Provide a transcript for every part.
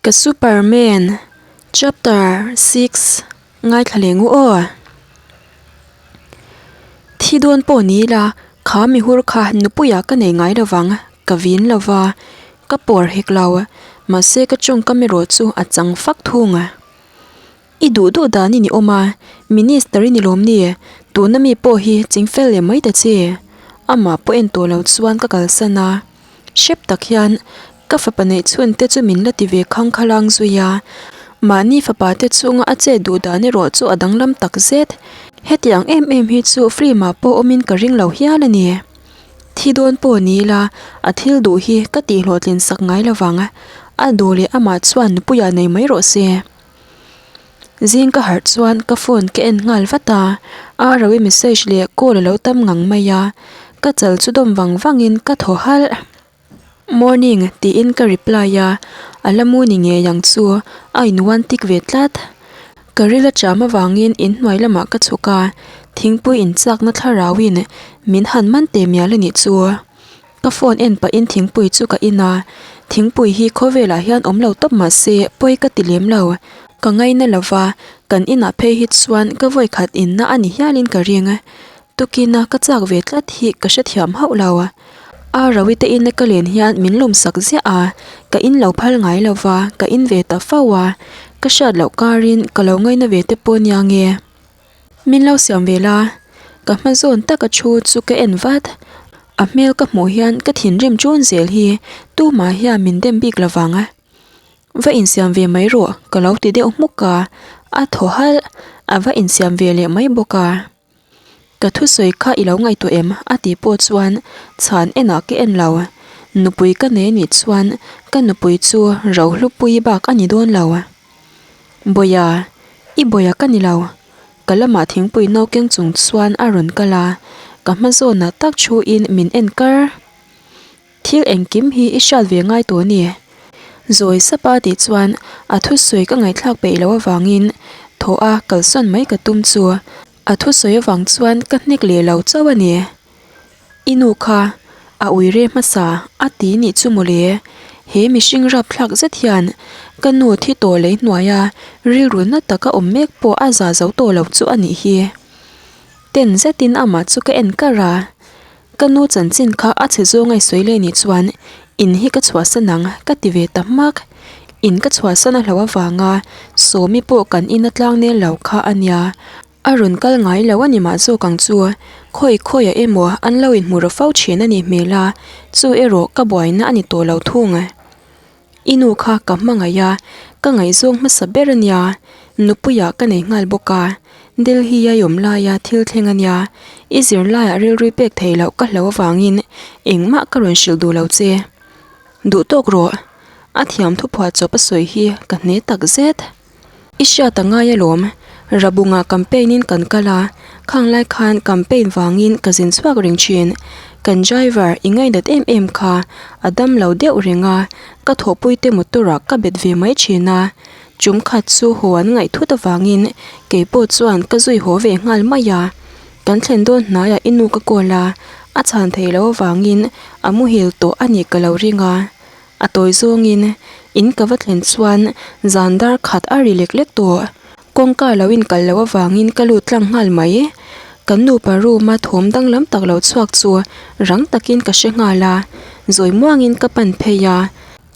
Ka Superman Chapter 6 Ngaithla leh ngu aw. Thi dawn pawh ni ila, kha mihur kha nupuiah ka nei ngai lovang, ka vin lova, ka pawr hek lo, mahse ka tawngkam erawh chu a chang fak thung a. I duh duh dan i ni awm a, Minister i ni lawm ni? Tuna mi pawh hi chingfel leh mai ta che. Amah pawh en tawh lo chuan ka kalsan a. Hrep tak hian ka fapa neih chhun te chu min la ti ve khang khalang zui a. Mahni fapa te chunga a chet duh dan erawh chu a danglam tak zet. Hetiang em em hi chu film ah pawh awmin ka ring lo hial a ni. Thi dawn pawh ni ila a thil duh hi ka tihhlawhtlin sak ngai lovang. A duh leh amah chuan nupuiah nei mai rawh se. Zing ka harh chuan ka phone ka en nghal vat a, Arawi message leh call a lo tam ngang mai a, ka chal chu dawm vang vangin ka thaw halh. Morning tiin ka reply a, a la mu ni ngei ang chu a in one tik ve tlat. Ka ril a cham avangin inhnuai lamah ka chhuk a, thingpui inchakna thlarauin min han man teh mial a nih chu. Ka phone en pahin thingpui chu ka in a, thingpui hi khawvelah hian awm lo tawp mah se pawi ka ti lem lo. Ka ngaina lo va, kan inah phei hi chuan ka vawi khat inna a ni hialin ka ring. Tukina ka chak ve tlat hi ka hrethiam hauh lo. A Rawi te ina ka len hian min lum sak ziah a, ka in lo phal ngai lo va, ka in ve ta fo a, ka hriat loh karin ka lo ngaina ve te pawh nia nge. Min lo siam ve la, ka hma zawn taka thu chu ka en vat. A hmel ka hmuh hian ka thinrim ṭun zel hi tumah hian min dem bik lo vang a. Va insiam ve mai rawh ka lo ti deuh hmuk a, a thaw halh, a va insiam ve leh mai bawk a. Ka thusawi kha i lo ngaihtuah em? a tih pawh chuan chhan enah ka en lo. Nupui ka nei anih chuan ka nupui chu Rohlupui bak a ni dawn lo. Bawia, i bawia ka ni lo. Ka lamah thingpui no keng chung chuan a rawn kal a, ka hma zawnah tak thuin min en kar. Thil engkim hi i hriat ve ngai tawh ni. Zawi sapa tih chuan a thusawi ka ngaihthlak peih loh avangin thaw a kalsawn mai ka tum chu a thusawi avang chuan ka hnek leh lo chauh a ni. I nu kha a ui re hmasa a ti nih chu mawle, he mihring rapthlak zet hian ka nu thi tawh lei hnuaia rilru na taka awm mek pawh a za zo tawh lo chu a nih hi. Ten zetin amah chu ka en kar a, ka nu chanchin kha a chhe zawng a i sawi leh nih chuan in hi ka chhuahsan ang ka ti ve ta hmak. In ka chhuahsan a hlauh avanga Sawmi pawh kan in a tlang nel lo kha a nia. A rawn kal ngai lo a ni mah zawk ang chu, khawi khawiah emaw an lo inhmu rawh fo thin a nih hmel a, chu erawh ka buaina a ni tawh lo thung. I nu kha ka hmangaih a, ka ngaihzawng hmasa ber a nia, nupuiah ka nei nghal bawk a, Delhi a i awm laia thil thleng a nia, i zirlaiah rilru pek theih loh ka hlo avangin engmah ka rawn hrilh duh lo che. Duh tawk rawh, a thiam thuphuah chawp a sawi hi ka hne tak zet. I hriat a ngai alawm, Rabunga campaign in kan kal a, khang lai khan campaign vangin ka zin chhuak reng thin. Kan driver i ngainat em em kha a dam lo deuh reng a, ka thawhpui te motor ah ka bet ve mai thin a. Chum khat chu haw an ngaih thut avangin keipawh chuan ka zui haw ve nghal mai a. Kan thlen dawn hnaiah i nu ka call a, a chhan thei lo avangin a muhil tawh a nih ka lo ring a. A tawi zawngin in ka va thlen chuan zan dar khat a ri lek lek tawh. Kawngka lo inkal loh avangin ka lut tlang nghal mai. Kan nupa room a thawm danglam tak lo chhuak chu rang takin ka hre nghal a, zawi muangin ka pan phei a.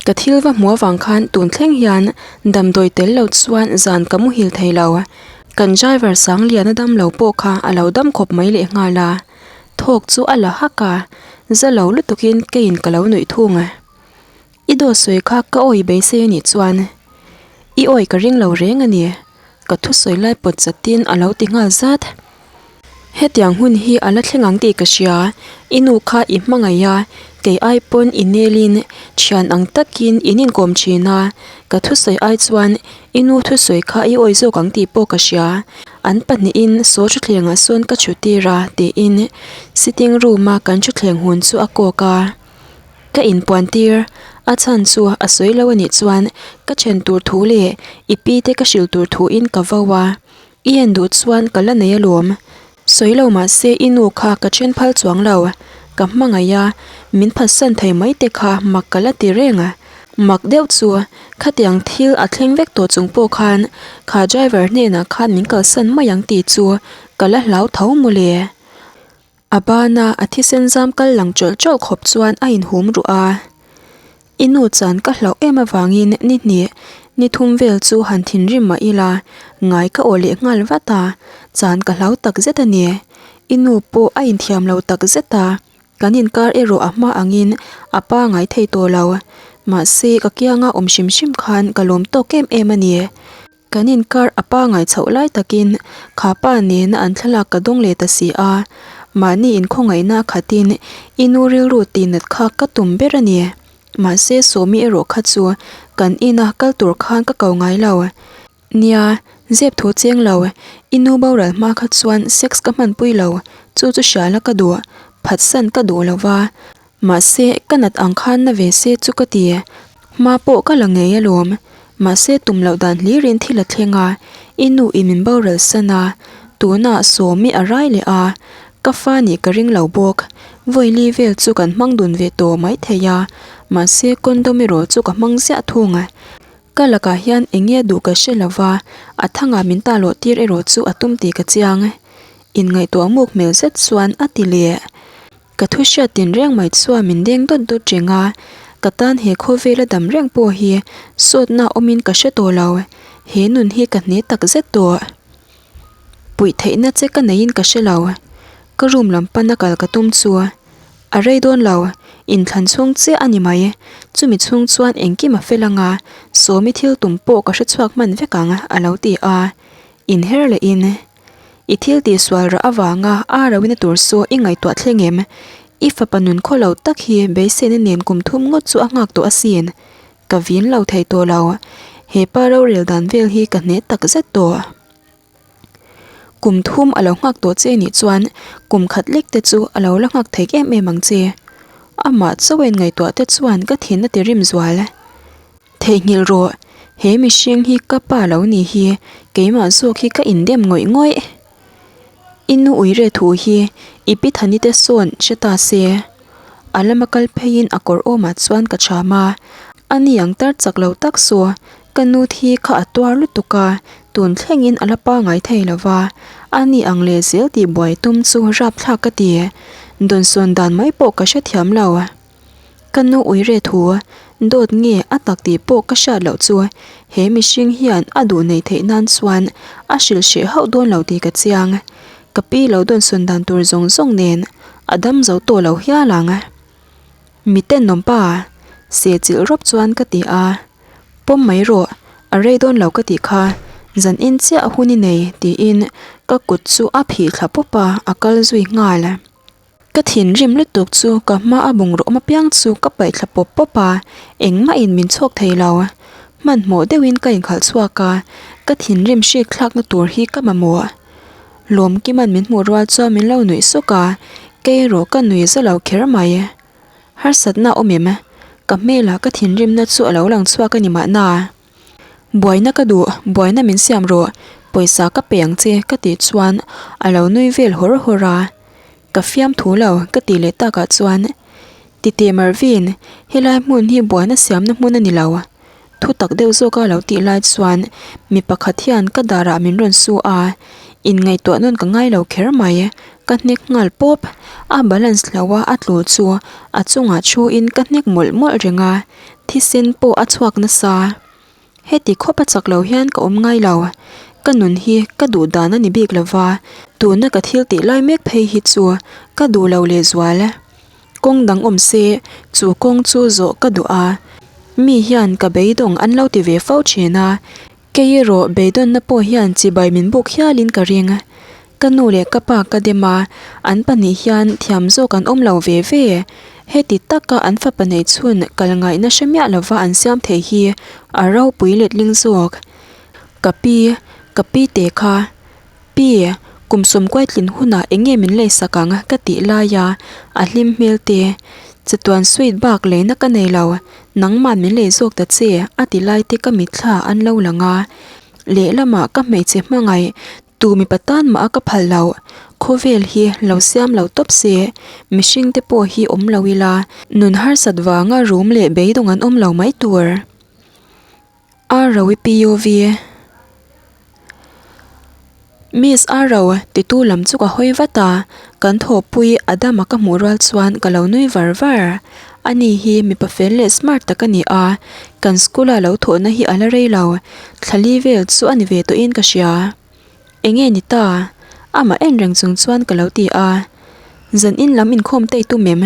Ka thil va hmuh avang khan tun thleng hian damdawi tel lo chuan zan ka muhil thei lo. Kan driver Sangliana dam lo pawh kha a lo dam khawp mai lehnghal a. Thawk chu a la hak a, za lo lutukin keiin ka lo nuih thung a. I dawt sawi kha ka awi beisei a nih chuan i awi ka ring lo reng a ni, ka thusawi lai pawt chatin a lo ti nghal zat. Hetiang hun hi a la thleng ang tih ka hria, i nu kha i hmangaih a, kei ai pawn i nelin thian ang takin in inkawm thin a, ka thusawi ai chuan I nu thusawi kha i awi zawk ang tih pawh ka hria. An pahnihin saw thutthlengah sawn ka chhu tir a tiin sitting room a kan thutthleng hun chu a kawk a. Ka inpuan tir a chhan chu a sawi lo anih chuan ka then tur thu leh i pi te ka hrilh tur thu in ka vo a. I en duh chuan ka la nei alawm. Sawi lo mah se i nu kha ka then phal chuang lo. Ka hmangaih a, min phatsan thei mai te kha mak ka la ti reng a. Mak deuh chu khatiang thil a thleng vek tawh chung pawh khan kha driver hnenah khan min kalsan mai ang tih chu ka la hlau tho mawle. A bana a thisen zam kal lang tawlh tawlh khawp chuan a inhum ruh a. I nu chan ka hlauh em avangin ni hnih ni thum vel chu han thinrim mah ila ngai ka aw leh nghal vat a, chan ka hlau tak zet a ni. I nu pawh a inthiam lo tak zet a, kan inkar erawh a hma angin a pa ngai thei tawh lo. Mahse ka kianga awm hrim hrim khan ka lawm tawk em em a ni. Kan inkar a pa ngai chhoh lai takin kha pa nena an thlalak ka dawng leh ta si a, mahni inkhawngaihna a khatin i nu rilru tihnat kha ka tum ber a ni. Mahse Sawmi erawh kha chu kan ina kal tur khan ka ko ngai lo. Nia, zep thu cheng lo, i nu boral hma kha chuan sex ka hmanpui lo, chu chu hriala ka duh, phatsan ka duh lo va. Mahse, ka nat ang khan na ve se chu ka ti. Hma pawh ka la ngei alawm. Mahse, tum loh dan hlirin thil a thleng a, i nu in min boral san a, tunah Sawmi a rai leh a, ka fa nih ka ring lo bawk. Vawili vel chu kan hmang dun ve tawh maithei a, mahse condom erawh chu ka hmang ziah thung. Ka lakah hian eng nge duh ka hre lo va, a thangah min ta lawh tir erawh chu a tum tih ka chiang. Inngaihtuah muk hmel zet chuan a ti leh. Ka thu hriat tin reng mai chuan min deng dawt dawt reng a, ka tan he khawvela dam reng pawh hi sawtna awmin ka hre tawh lo, he nun hi ka hne tak zet tawh. Puih theihna che ka neiin ka hre lo, ka room lam pana kal ka tum chu a rei dawn lo, inthlan chhung chiah a ni mai, chumi chhung chuan engkim a fel ang a, Sawmi thil tum pawh ka hre chhuak hman vek ang a lo ti a, inher lehin. I thil tih sual rah avanga a roina tur saw i ngaihtuah thleng em? I fapa nun khaw lo tak hi beiseina nen kum thum ngawt chu a nghak tawh asin. Ka vin lo thei tawh lo. He pa rorel dan vel hi ka hne tak zet tawh. Kum thum a lo nghak tawh che nih chuan kum khat lek te chu a lo la nghak thei em em ang che. Amah chauhin ngaihtuah te chuan ka thin a ti rim zual. Theihnghilh rawh, he mihring hi ka pa lo ni hi, keimah zawk hi ka indem ngawih ngawih. I nu uire thu hi i pi Thani te sawn hre ta se. A lama kal pheiin a kawr awmah chuan ka cham a, a ni ang tar chak lo tak saw ka nu thi kha a tuar lutuk a, tun thlengin a la pangai thei lo va, a ni ang leh zel tih buai tum chu rapthlak ka ti. Dawnsawn dan mai pawh ka hrethiam lo. Ka nu uire thu dawt nge a tak tih pawh ka hriat loh chu he mihring hian a duh neih theih nan chuan a hrilh hreh hauh dawn lo tih ka chiang. Ka pi lo dawnsawn dan tur zawng zawng nen a dam zo tawh lo hial ang. Mi tenawm pa, se chilh rawp chuan ka ti a. Pawm mai rawh, a rei dawn lo ka tih kha, zan in chiah hun i nei tiin ka kut chu a phih thla pawp a, a kal zui nghal. Ka thinrim lutuk chu ka hma a bungraw awm apiang chu ka paih thla pawp pawp a, engmah in min chhawk thei lo. Hmanhmawh deuhin ka inkhalh chhuak a, ka thinrim hrik thlakna tur hi ka mamawh. Lawmkima'n min hmuh rual chuan min lo nuih suk a, kei erawh ka nui za lo kher mai. Harsatna a awm em? Ka hmelah ka thinrimna chu a lo lang chhuak a ni mahna. Buaina ka duh, buaina min siam rawh, pawisa ka pe ang che ka tih chuan a lo nui vel hawr hawr a. Ka fiam thu lo ka tih leh takah chuan Tite Marvin, helai hmun hi buaina siamna hmun a ni lo. Thu tak deuh zawka lo tih lai chuan mi pakhat hian ka darah min rawn su a, inngaihtuah nawn ka ngai lo kher mai. Ka hnek nghal pawp, a balance lo a a tlu chu a chungah thu in ka hnek mawlh mawlh reng a. Thisen pawh a chhuak nasa. Heti khawp a chak lo hian ka awm ngai lo. Ka nun hi ka duh dan a ni bik lo va, tuna ka thil tih lai mek phei hi chu ka duh lo lehzual. Kawng dang awm se, chu kawng chu zawh ka duh a. Mi hian ka beidawng an lo ti ve fo thin a, Kei erawh beidawnna pawh hian chibai min buk hialin ka ring. Ka nu leh ka pa ka dem a, an pahnih hian thiam zawk an awm lo ve ve. Heti taka an fapa nei chhun kal ngaihna hre miah lova an siam thei hi a ropui letling zawk. Ka pi, ka pi te kha. Pi, kum sawmkuai tlin hunah eng nge min lei sak ang ka tih laia a hlim hmel te, chatuan sweet bak leina ka nei lo, nangmah min lei zawk ta che a ti lai te ka mitthla an lo lang a. Lehlamah ka hmeichhe hmangaih tu mipa tan mah a ka phal loh. Khawvel hi lo siam lo tawp se, mihring te pawh hi awm lo ila, nun harsat vanga rum leh beidawng an awm lo mai tur. Arro i POV. Miss Arro, titu lam chu ka hawi vat a, kan thawhpui Adama ka hmuh rual chuan ka lo nui var var. Ani hi mipa fel leh smart tak a ni a, kan school a lo thawhna hi a la rei lo, thla li vel chu a ni ve tawhin ka hria. Enge ni ta? Amah en reng chung chuan ka lo ti a. Zan in lam inkhawm te i tum em?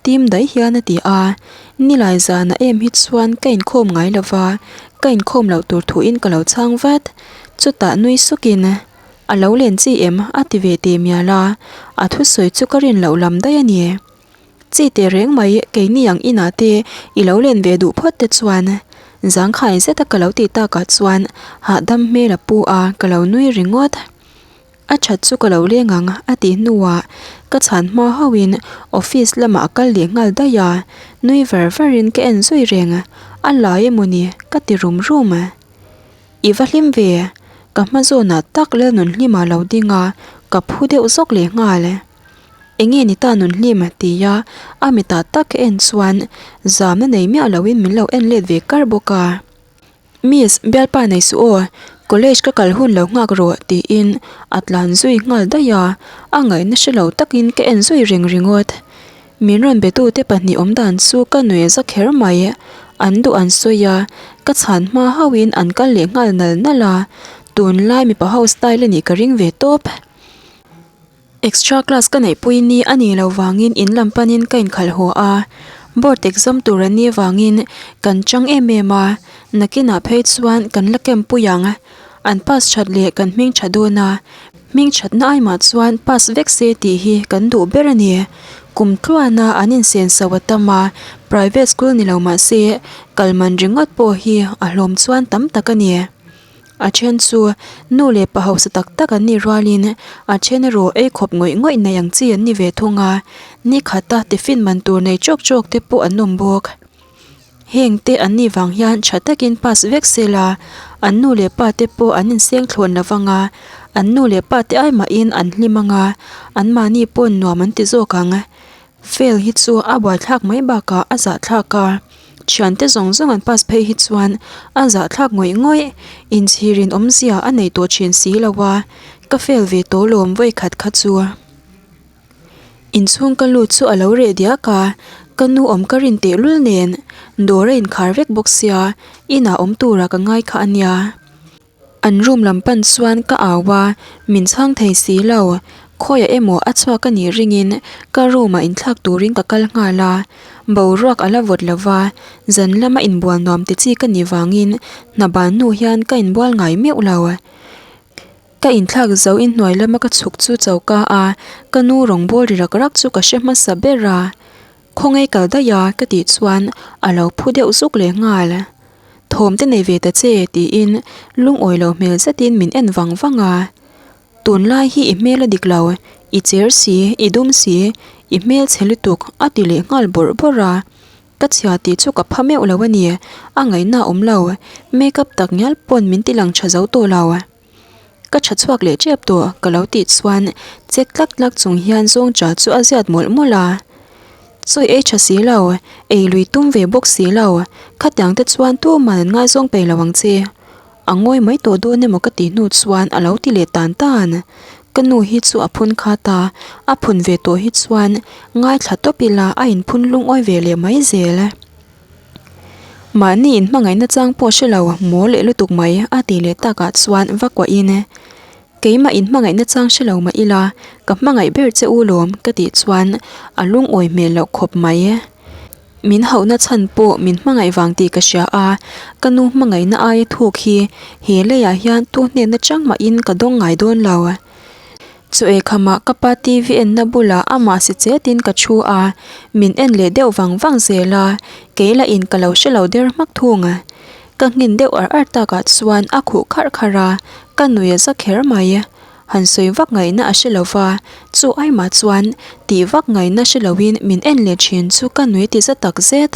Tim daih hian a ti a, Nilai zana em hi chuan ka inkhawm ngai lo va, ka inkhawm loh tur thuin ka lo chhang vat. Chutah nui sukin, A lo len chi em? a ti ve teh mial a, a thusawi chu ka rin loh lam daih a ni. Chi teh reng mai, keini ang inah te i lo len ve duh phawt te chuan zangkhai zeta ka lo tih takah chuan hahdam hmel a pu a, ka lo nui ringawt. A that chu ka lo leng ang a tih hnuah ka chhan hma hauhin office lamah a kal leh nghal daih a, nui var varin ka en zui reng, a lai emaw ni ka ti rum rum. I va hlim ve, ka hma zawnah tak Lalnunhlima lo ding a, ka phu deuh zawk leh nghal. Enge ni ta Nunhlim tia a mitah tak ka en chuan zamna nei miah loin min lo en let ve kar bawk a. Miss, bialpa nei suh aw, college ka kal hun lo nghak rawh tiin a tlan zui nghal daih a, a ngaihna hre lo takin ka en zui reng ringawt. Min rawn betute pahnih awm dan chu ka nuih za kher mai, an duh an sawi a, ka chhan hma hauhin an kal leh nghal nal nal a, tunlai mipa ho style a nih ka ring ve tawp. Extra class ka neihpui ni a nih loh vangin in lam panin ka inkhalh haw a, board exam tur an nih vangin kan chang em em a, nakinah phei chuan kan la camp pui ang. An pass that leh kan hming tha dawn a, hming thatna aimah chuan pass vek se tih hi kan duh ber a ni. Kum tluana an insenso a tam a, private school ni lo mah se kal man ringawt pawh hi a hlawm chuan tam tak a ni. A then chu nu leh pa hausa tak tak an nih rualin a then erawh ei khawp ngawih ngawih nei ang chi an ni ve thung a, ni khata tiffin man tur nei chawk chawk te pawh an awm bawk. Heng te an nih vang hian tha takin pass vek se la, an nu leh pa te pawh an inseng thlawn lo vang a, an nu leh pa te ai mahin an hlim ang a, anmahni pawn nuam an ti zawk ang. Fail hi chu a buaithlak mai bakah a zahthlak a, thiante zawng zawng an pass phei hi chuan a zahthlak ngawih ngawih, inchhirin awmzia a nei tawh thin si lo a, ka fail ve tawh lawm vawikhat kha chu. Inchhung ka lut chu a lo reh diak a, ka nu awm ka rin tehlul nen dawr a inkhar vek bawk sia, inah awm tura ka ngai kha a nia. An room lam pan chuan ka au a, min chhang thei si lo. Khawiah emaw a chhuak a nih ringin ka room ah inthlak turin ka kal nghal a. Boruak a la vawt lo va, zan lama inbual nuam ti chi ka nih vangin hna ban hnu hian ka inbual ngai meuh lo. Ka inthlak zo inhnuai lama ka chhuk chu choka a, ka nu rawngbawl ri rak rak chu ka hre hmasa ber a. Khawngaih kal daih a ka tih chuan a lo phu deuh zuk leh nghal. Thawm te nei ve ta che tiin lungawi lo hmel zetin min en vang vang a. Tunlai hi i hmel a dik lo, i cher si, i dum si, i hmel chhe lutuk a ti leh nghal bawrh bawrh a. Ka chhia tih chu ka pha meuh lo a ni, a ngaihna a awm lo, makeup tak ngial pawn min ti lang tha zo tawh lo. Ka tha chhuak leh tep tawh ka lo tih chuan chek tlak tlak chung hian zawng cha chu a ziat mawlh mawlh a. Chawi ei tha si lo, ei lui tum ve bawk si lo, khatiang te chuan tuman an ngaizawng peih lo ang che. A ngawi mai tawh dawn emaw ka tih hnu chuan a lo ti leh tan tan. Ka nu hi chu a phun khat a, a phun ve tawh hi chuan ngaithla tawp ila a inphun lungawi ve leh mai zel. Mahni in hmangaihna chang pawh hre lo maw leh lutuk mai a tih leh takah chuan va kuahin keimah in hmangaihna chang hre lo mah ila ka hmangaih ber che u lawm ka tih chuan a lungawi hmel loh khawp mai. Min hauhna chhan pawh min hmangaih vang tih ka hria a, ka nu hmangaihna aia thuk hi he leiah hian tu hnenna chang mahin ka dawng ngai dawn lo. Chu eikhamah ka pa TV enna bulah amah si chetin ka thu a, min en leh deuh vang vang zel a, kei lah in ka lo hre lo der hmak thung. Ka nghin deuh ar ar takah chuan a khuh kharh kharh a, ka nui a za kher mai. Han sawi vak ngaihna a hre lo va, chu aimah chuan tih vak ngaihna hre loin min en leh thin chu ka nui ti za tak zet.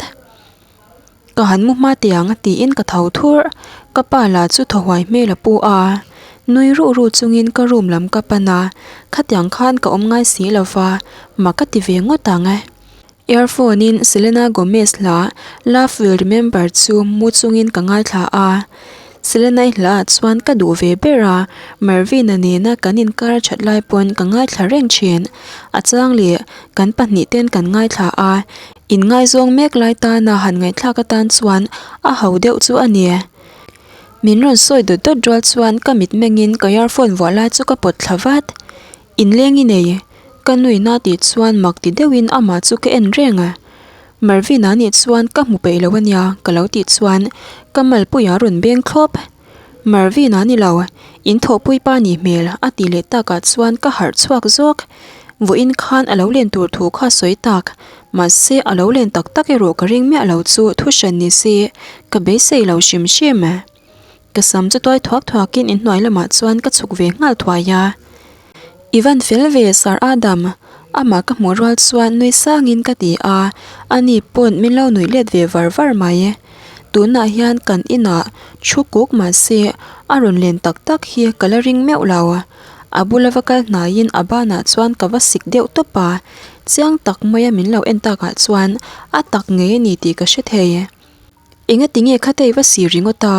Ka han mu hma tiang tiin ka tho thurh, ka pa lah chu thaw huai hmel a pu a. Nui ruh ruh chungin ka room lam ka pan a, khatiang khan ka awm ngai si lo va, mak ka ti ve ngawt ang. Earphone in Selena Gomez hla Love Will Remember chu mu chungin ka ngaithla a. Selena-i hla ah chuan ka duh ve ber a, Marvin-a nena kan inkar a that lai pawn ka ngaithla reng thin. A chang leh kan pahnih ten kan ngaithla a, inngaizawng mek lai tana han ngaihthlak atan chuan a ho deuh chu a ni. Min rawn sawi dawt dawt rual chuan ka mit mengin ka earphone vuah lai chu ka pawt thla vat. Inleng i nei, ka nuihna tih chuan mak ti deuhin amah chu ka en reng a. Marvin-a nih chuan ka hmu peih lo ania ka lo tih chuan ka malpuia rawn beng thlawp. Marvin-a ni lo, in thawhpui pa nih hmel a tih leh takah chuan ka harh chhuak zawk. Vawiin khan a lo len tur thu kha sawi tak, mahse a lo len tak tak erawh ka ring miah lo chu thu hran ni se ka beisei lo hrim hrim. Ka sam chu tuai thuak thuakin inhnuai lamah chuan ka chhuk ve nghal thuai a. I van fel ve Sir Adam, amah ka hmuh rual chuan nui sangin ka ti a, ani pawn min lo nuih let ve var var mai. Tunah hian kan inah thu kuk mahse a rawn len tak tak hi ka la ring meuh lo. A bula va kal hnaiin a banah chuan ka va sik deuh tawp a, chiang tak maia min lo en takah chuan a tak ngei a ni tih ka hre thei. Engati nge khatei va si ringawt a?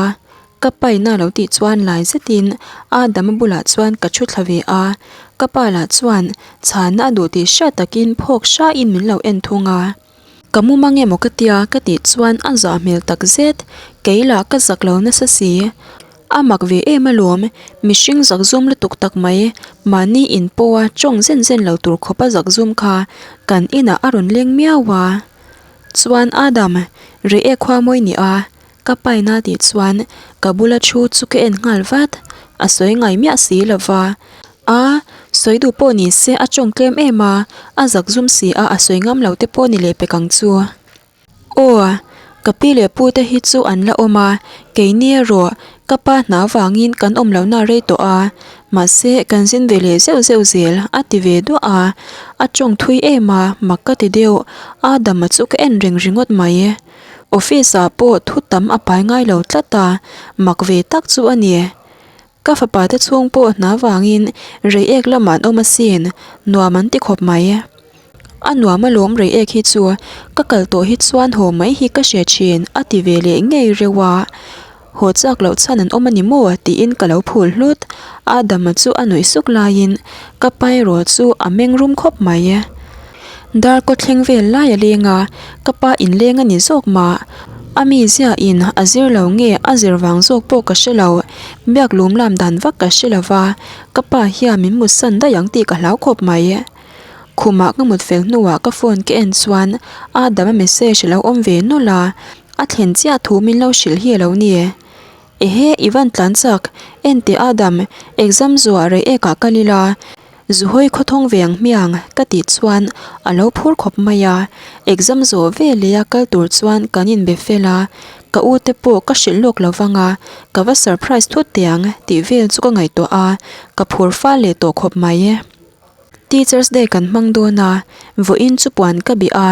Ka paina lo tih chuan lai zetin Adama bulah chuan ka thu thla ve a, ka pa lah chuan chhanna a duh tih hriat takin phawk hrain min lo en thung a. Ka mu mang emaw ka tia ka tih chuan a zah hmel tak zet, kei lah ka zak lo nasa si. A mak ve em alawm, mihring zak zum lutuk tak mai, mahni in pawha tawng zen zen lo tur khawpa zak zum kha kan inah a rawn leng miau a. Chuan Adam, rei e khua mawi ni a, ka paina tih chuan ka bula thu chu ka en nghal vat, a sawi ngai miah si lo va. A, sawi duh pawh ni se a tawng tlem em a, a zak zum si a, a sawi ngam lo te pawh ni leh pek ang chu. Aw, ka pi leh pu te hi chu an la awm a, keini erawh ka pa hna vangin kan awm lohna rei tawh a, Mahse, kan zin ve leh zeuh zeuh zel, a ti ve duah a. A tawng thui em a, mak ka ti deuh. Adama chu ka en reng ringawt mai. Office ah pawh thu tam a pai ngai lo tlat a, mak ve tak chu a ni. Ka fapa te chhung pawh hna vangin reiek lamah an awm asin, nuam an ti khawp mai. A nuam alawm reiek hi chu, ka kal tawh hi chuan haw mai hi ka hre thin, a ti ve leh ngei reuh a. Haw chak loh chhan an awm a ni maw? tiin ka lo phul hlut. Adama chu a nuih suk laiin ka pa erawh chu a meng rum khawp mai. Dar kaw thleng vel lai a leng a, ka pa inleng a ni zawk mah. A mizia in a zir lo nge a zir vang zawk pawh ka hre lo. Biak lum lam dan vak ka hre lo va, ka pa hian min mutsan daih ang tih ka hlau khawp mai. Khumah ka mut fel hnuah ka phone ka en chuan Adama message a lo awm ve nawlh a, a thlen chiah thu min lo hrilh hi a lo ni. Ehe i van tlan chak, enteh Adam, exam zuah rei ekah kal ila, zuhawi khawthawng ve ang hmiang ka tih chuan a lo phur khawp mai a, exam zawh veleh a kal tur chuan kan inbe fel a, ka u te pawh ka hrilh lawk lo vang a, ka va surprise thut teh ang tih vel chu ka ngaihtuah a, ka phur fal leh tawh khawp mai. Teachers Day kan hmang dawn a, vawiin chu puan ka bih a,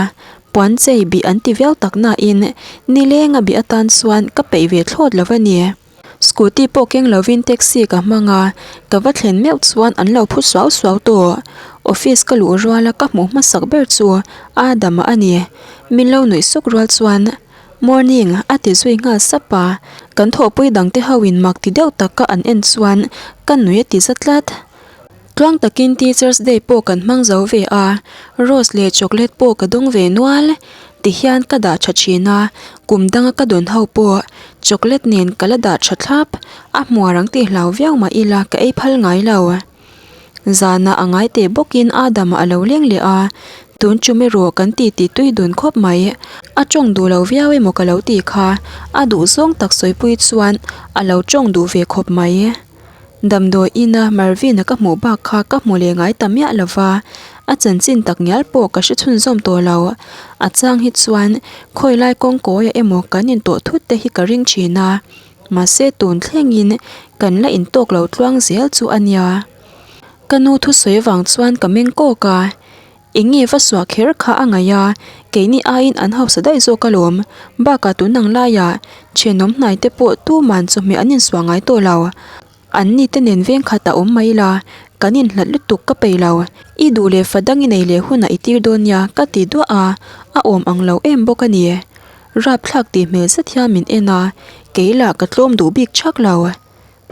puan chei bih an ti viau tak nain nileng a bih atan chuan ka peih ve thlawt lo a ni. Scooty pawh keng lovin taxi ka hmang a, ka va thlen meuh chuan an lo phu suau suau tawh. Office ka luh ruala ka hmuh hmasak ber chu Adam-a a ni. Min lo nuih suk rual chuan Morning a ti zui nghal sap a, kan thawhpui dangte hoin mak ti deuh taka an en chuan ka nui a ti za tlat. Tluang takin Teachers Day pawh kan hmang zo ve a, rose leh chocolate pawh ka dawng ve nual. Tihian ka dah tha thin a, kum danga ka dawn ho pawh chocolate nen ka la dah tha thlap, a hmuar ang tih hlau viau mah ila ka ei phal ngai lo. Zanah a ngai teh bawkin Adama a lo leng leh a, tun tum erawh kan ti ti tui dun khawp mai. A tawng duh lo viau emaw ka lo tih kha, a duh zawng tak sawipui chuan a lo tawng duh ve khawp mai. Damdawi ina Marvin-a ka hmuh bak kha ka hmu leh ngai ta miah lo va, a chanchin tak ngial pawh ka hre chhunzawm tawh lo. A chang hi chuan khawi lai kawng kawiah emaw kan intawh thut te hi ka ring thin a, mahse tun thlengin kan la intawk lo tluang zel chu a nia. Ka nu thusawi vang chuan ka meng kawk a, Eng nge va suah kher kha a ngaih a, keini aiin an hausa daih zawk alawm. Bakah tun ang laiah thenawm hnai te pawh tuman chawhmeh an insuah ngai tawh lo. An ni te nen veng khat a awm mai la, kan inhlat lutuk ka peih lo. I duh leh fa dang i nei leh hunah i tir dawn nia ka ti duah a, a awm ang lo em bawk a ni. Rapthlak tih hmel zet hian min en a, kei lah ka tlawm duh bik thak lo.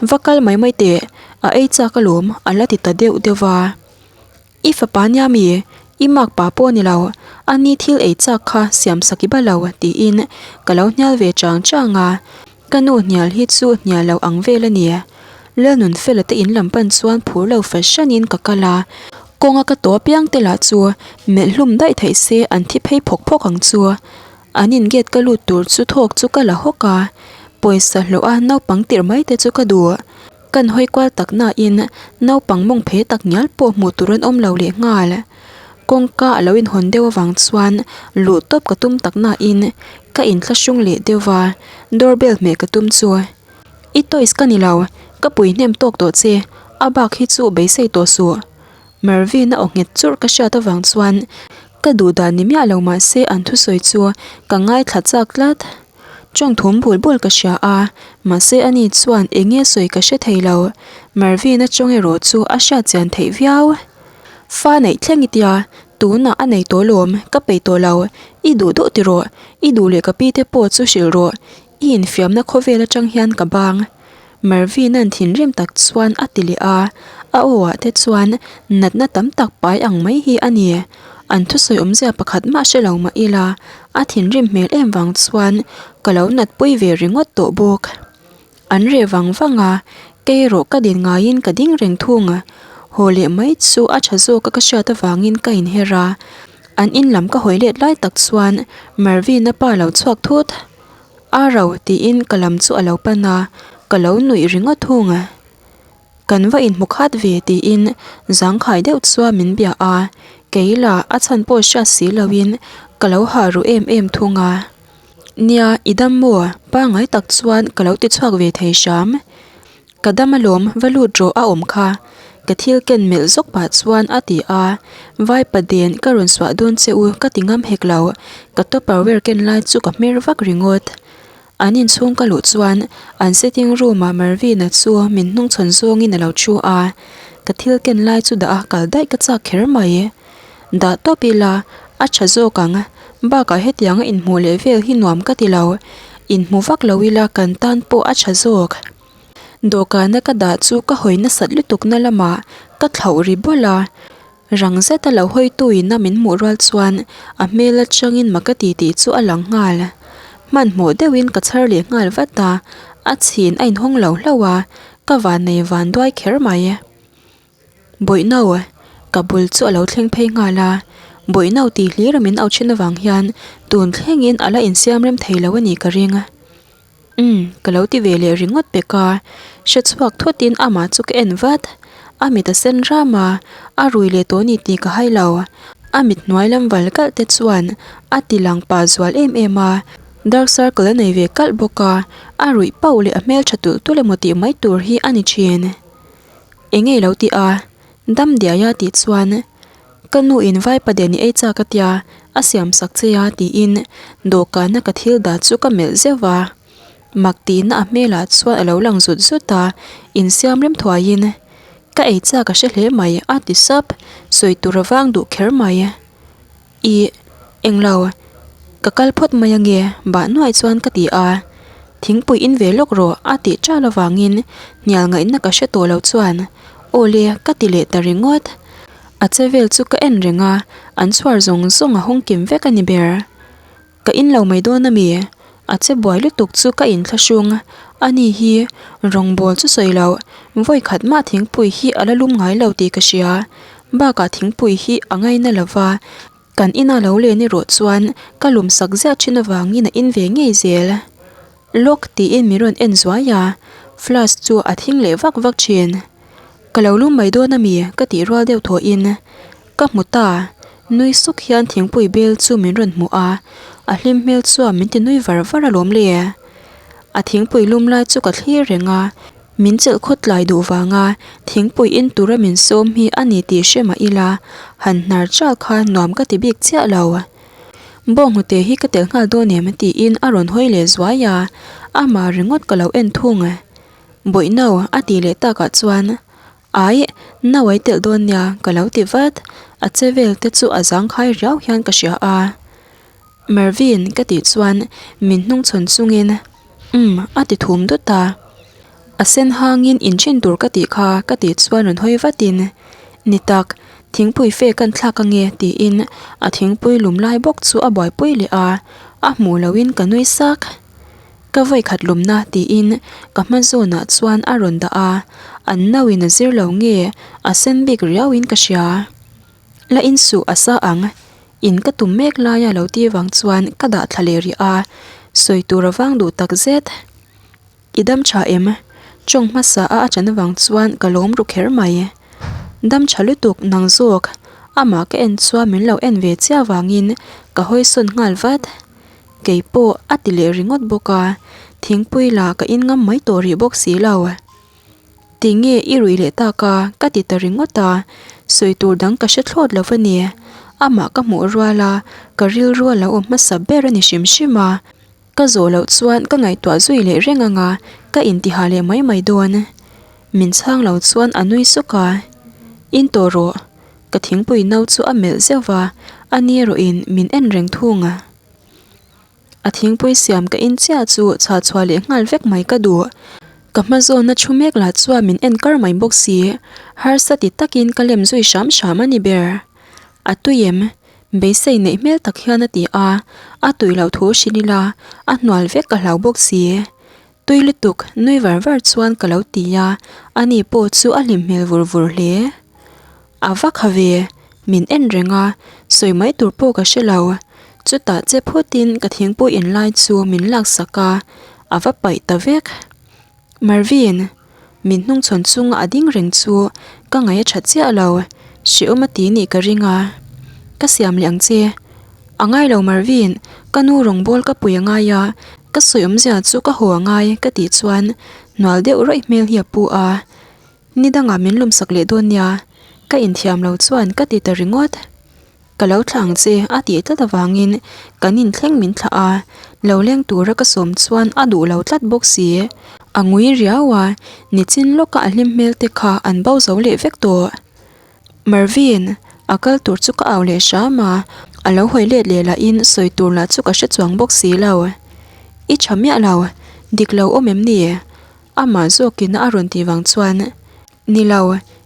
Va kal mai mai teh, a ei chak alawm a la ti ta deuh deuh va. I fapa nia mi? I mak pa pawh a ni lo, a ni thil ei chak kha siam sak i ba lo tiin ka lo hnial ve chang chang a, ka nu hnial hi chu hnial lo ang vel a ni. Lalnunfela te in lam pan chuan phur lo fahranin ka kal a, kawnga ka tawh apiang te lah chu melh hlum daih theih se an thi phei phawk phawk ang chu. An in gate ka lut tur chu thawk chu ka la hawk a, pawisa hlawh a naupang tirh mai te chu ka duh. Kan hawi kual tak nain naupang mawng phe tak ngial pawh hmuh tur an awm lo leh nghal. Kawngka a lo inhawn deuh avang chuan luh tawp ka tum tak nain ka inthlahrung leh deuh va, door bell hmeh ka tum chu. I toys ka ni lo, ka pui hnem tawk tawh che, a bak hi chu beisei tawh suh. Mervin a aw nghet churh ka hriat avang chuan ka duh dan ni miah lo mahse an thusawi chu ka ngaithla chak tlat. Tawng thum bul bul ka hria a, mahse ani chuan eng nge sawi ka hre thei lo. Mervin-a tawng erawh chu a hriat chian theih viau. Fa neih thleng i tia, tunah a nei tawh lawm, ka peih tawh lo. I duh duh tiraw, i duh leh ka pi te pawh chu hrilh rawh. I infiamna khawvel atang hian ka bang. Mervin-a'n thinrim tak chuan a ti leh a, a aw ah te chuan natna tam tak pai ang mai hi a ni. An thusawi awmzia pakhat mah hre lo mah ila, a thinrim hmel em vang chuan ka lo natpui ve ringawt tawh bawk. An reh vang vang a, kei erawh ka din ngaiin ka ding reng thung. Haw leh mai chu a tha zawk a ka hriat avangin ka inher a, an in lam ka hawi let lai tak chuan Mervin-a pa lo chhuak thut. A ro tiin ka lam chu a lo pan a, ka lo nuih ringawt thung. Kan va inhmu khat ve tiin zangkhai deuh chuan min bia a, kei lah a chhan pawh hriat si loin ka lo hah ru em em thung a. Nia, i dam maw? Pangngai tak chuan ka lo ti chhuak ve thei hram. Ka dam alawm, va lut rawh a awm kha. Ka thil ken melh zawk pah chuan a ti a, Vaipa den ka rawn suah dawn che u ka ti ngam hek lo, ka tupperware ken lai chu ka hmer vak ringawt. An inchhung ka luh chuan an sitting room ah Mervin-a chu min hnungchhawn zawngin a lo thu a, ka thil ken lai chu dah a kal daih ka chak kher mai. Dah tawp ila, a tha zawk ang, bakah hetianga inhmuh leh vel hi nuam ka ti lo, inhmu vak lo ila kan tan pawh a tha zawk. Dawhkana ka dah chu ka hawi nasat lutukna lamah ka thlauh ri bawlh a, rang zeta lo hawituin a min hmuh rual chuan a hmel atangin mak a ti tih chu a lang nghal. Hmanhmawh deuhin ka chhar leh nghal vat a, a chhin a inhawng lo hlauh a, ka vannei van duai kher mai. Bawihno, ka bul chu a lo thleng phei nghal a, Bawihno tih hlir a min au thin avang hian tun thlengin a la insiam rem thei lo a nih ka ring. Umm, ka lo ti ve leh ringawt pek a, hre chhuak thutin amah chu ka en vat. A mit a sen ram a, a rui leh tawh ni tih ka hai lo. A mit hnuai lam val kalh te chuan a ti lang pah zual em em a, dark circle a nei ve kalh bawk a, a ruih pauh leh a hmeltha tulh tulh emaw tih mai tur hi a ni thin. Eng nge i lo ti a? Dam diai a tih chuan Ka nu in vaipa den i ei chak a tia, a siam sak che a tiin dawhkana ka thil dah chu ka melh zeuh va. Mak tihna a hmelah chuan a lo lang zut zut a, insiam rem thuaiin Ka ei chak a hre hle mai a ti sap, sawi tur a vang duh kher mai. Ih, englo, ka kal phawt mai ange bah nuai chuan ka ti a, thingpui in ve lawk rawh a tih ṭal avangin hnial ngaihna ka hre tawh lo chuan aw le ka ti leh ta ringawt. A che vel chu ka en reng a, an chhuar zawng zawng a hawng kim vek a ni ber. Ka in lo mai dawn a mi? A che buai lutuk chu ka inthlahrung a ni hi rawngbawl chu sawi loh vawi khat mah thingpui hi a la lum ngai lo tih ka hria. Bakah thingpui hi a ngaina lo va, kan ina lo len erawh chuan ka lum sak ziah thin avangin a in ve ngei zel. Lawk tiin min rawn en zuai a, flask chu a thing leh vak vak thin. Ka lo lum mai dawn a mi? Ka tih rual deuh thawhin. Ka hmu ta, nui suk hian thingpui bel chu min rawn hmuh a, a hlim hmel chuan min ti nui var var alawm le. A thingpui lum lai chu ka thlir reng a, min chelh khawt tlai duh vanga thingpui in tura min sawm hi a ni tih hre mah ila, han hnar chal kha nuam ka ti bik chiah lo. Bawnghnute hi ka telh nghal dawn em tiin a rawn hawi leh zuai a, amah ringawt ka lo en thung. Bawih no a tih leh takah chuan Aih, no ai telh dawn nia ka lo ti vat. A che vel te chu a zangkhai riau hian ka hria a. Mervin ka tih chuan min hnungchhawn chungin Umm a ti thum dut a. A sen hangin inchhin tur ka tih kha ka tih chuan rawn hawi vatin Ni tak, thingpui fe kan thlak ange tiin a thingpui lum lai bawk chu a buaipui leh a, a hmuh lohin ka nui sak. Ka vawikhat lumna tiin ka hma zawnah chuan a rawn dah a, an nauin a zir lo nge a sen bik riauin ka hria. La insuh a sa ang, in ka tum mek laia lo ti vang chuan ka dah thla leh rih a, sawi tur a vang duh tak zet. I dam tha em? Tawng hmasa a a ṭan avang chuan ka lawm ru kher mai. Dam tha lutuk nang zawk, amah ka en chuan min lo en ve chiah vangin ka hawi sawn nghal vat. Kei pawh a ti leh ringawt bawk a, thingpui lah ka in ngam mai tawh rih bawk si lo. Tinge i ruih leh tak a? Ka ti ta ringawt a, sawi tur dang ka hre thlawt lo va ni. Amah ka hmuh rual a, ka rilru a lo awm hmasa ber a ni hrim hrim a. Ka zawh loh chuan ka ngaihtuah zui leh reng ang a, ka intiha leh mai mai dawn. Min chhang lo chuan a nui suk a, In tawh rawh. Ka thingpui no chu a melh zeuh va, a ni erawhin min en reng thung a. A thingpui siam ka in chiah chu chhah chhuah leh nghal vek mai ka duh. Ka hma zawna thu mek lah chuan min en kar mai bawk si, harsa ti takin ka lem zui hram hram a ni ber. A tui em? Beisei neih hmel tak hian a ti a, a tui loh thu hrilh ila a hnual vek ka hlau bawk si. Tui lutuk nui var var chuan ka lo ti a, ani pawh chu a hlim hmel vur vur hle. A va kha ve, min en reng a, sawi mai tur pawh ka hre lo. Chutah che phutin ka thingpui inlai chu min laksak a, a va paih ta vek. Marvin, min hnungchhawn chunga a ding reng chu ka ngaih a tha chiah lo, hrehawm a ti nih ka ring a. Ka siam leh ang che. A ngai lo Marvin, ka nu rawngbâwl ka pui a ngai a, ka sawi awmzia chu ka haw a ngai ka tih chuan hnual deuh rawih hmel hi a pu a. Ni dangah min lumsak leh dawn nia, ka inthiam lo chuan ka ti ta ringawt. Ka lo thlah ang che a tih tlat avangin kan inthleng min thlah a, lo leng tura ka sawm chuan a duh lo tlat bawk si. A ngui riau a, nichin lawka a hlim hmel te kha an bo zo leh vek tawh. Marvin, a kal tur chu ka au leh hram a, a lo hawi let leh lahin sawi tur lah chu ka hre chuang bawk si lo. I tha miah lo, dik lo awm em ni? Amah zawkin a rawn tih vang chuan. Ni lo,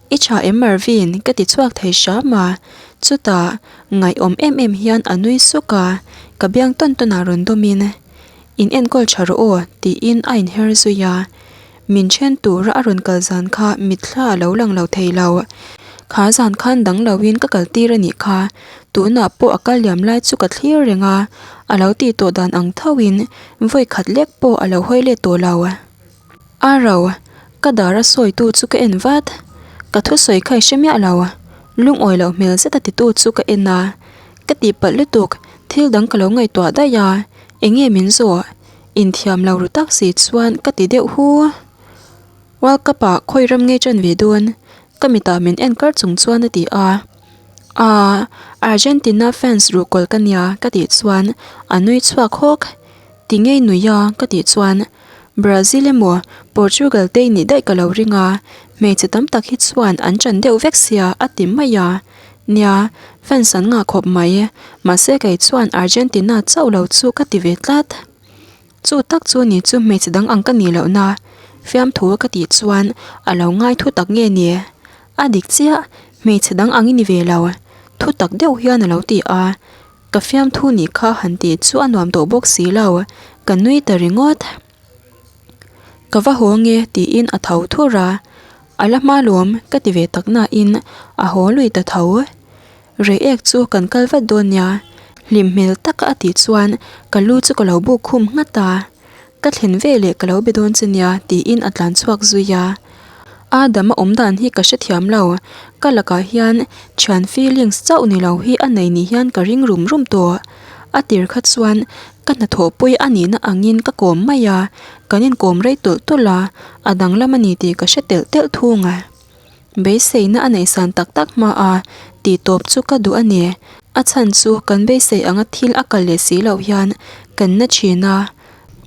i tha em Marvin? ka ti chhuak thei hram a, chutah ngaihawm em em hian a nui suk a, ka biang tawn tawn ah rawn dawm in, In enkawl tha rawh aw tiin a inher zui a, min then tura a rawn kal zan kha mitthla a lo lang lo thei lo, kha zan khan dang lo in ka kal tir a nih kha, tunah pawh a kal liam lai chu ka thlir reng a, a lo tih tawh dan ang tho in vawi khat lek pawh a lo hawi let tawh lo. A ro, ka dar a sawitu chu ka en vat. Ka thusawi kha i hre miah lo. Lungawi loh hmel zet a titu chu ka en a. Ka tihpalh lutuk, thil dang ka lo ngaihtuah daih a, eng nge min zawh? Inthiam lo ru tak si chuan ka ti deuh hu. World Cup ah khawi ram ngei ṭan ve dawn? Ka mitah min en kar chung chuan a ti a. Aaa, Argentina fans ruhkawl ka nia ka tih chuan a nui chhuak hawk. Ti ngei nui a ka tih chuan Brazil emaw Portugal te i nih daih ka lo ring a, hmeichhe tam tak hi chuan an ṭan deuh vek sia a ti mai a. Nia, fans an ngah khawp mai, mahse kei chuan Argentina chauh lo chu ka ti ve tlat. Chu tak chu ni chu hmeichhe dang ang ka nih lohna fiamthu ka tih chuan a lo ngai thu tak nge ni? A dik chiah, hmeichhe dang ang i ni ve lo, thu tak deuh hian a lo ti a. Ka fiamthu nih kha han tih chu a nuam tawh bawk si lo, ka nui ta ringawt. Ka va haw nge tiin a tho thur a, a la hma lawm ka ti ve tak nain a haw lui ta tho. Rei ek chu kan kal vat dawn nia, hlim hmel taka a tih chuan ka lu chu ka lo buk khum nghat a. Ka thlen veleh ka lo be dawn che nia tiin a tlan chhuak zui a. Adam a awm dan hi ka hrethiam lo, ka lakah hian thian feelings chauh ni lo hi a nei ni hian ka ring rum rum tawh. A tir kha chuan ka hnathawhpui a nihna angin ka kawm mai a, kan inkawm rei tawlh tawlh a, a danglam a ni tih ka hre telh telh thung a. Beiseina a neihsan tak tak hma a, tih tawp chu ka duh a ni. A chhan chu kan beisei anga thil a kal leh si loh hian kan na thin a.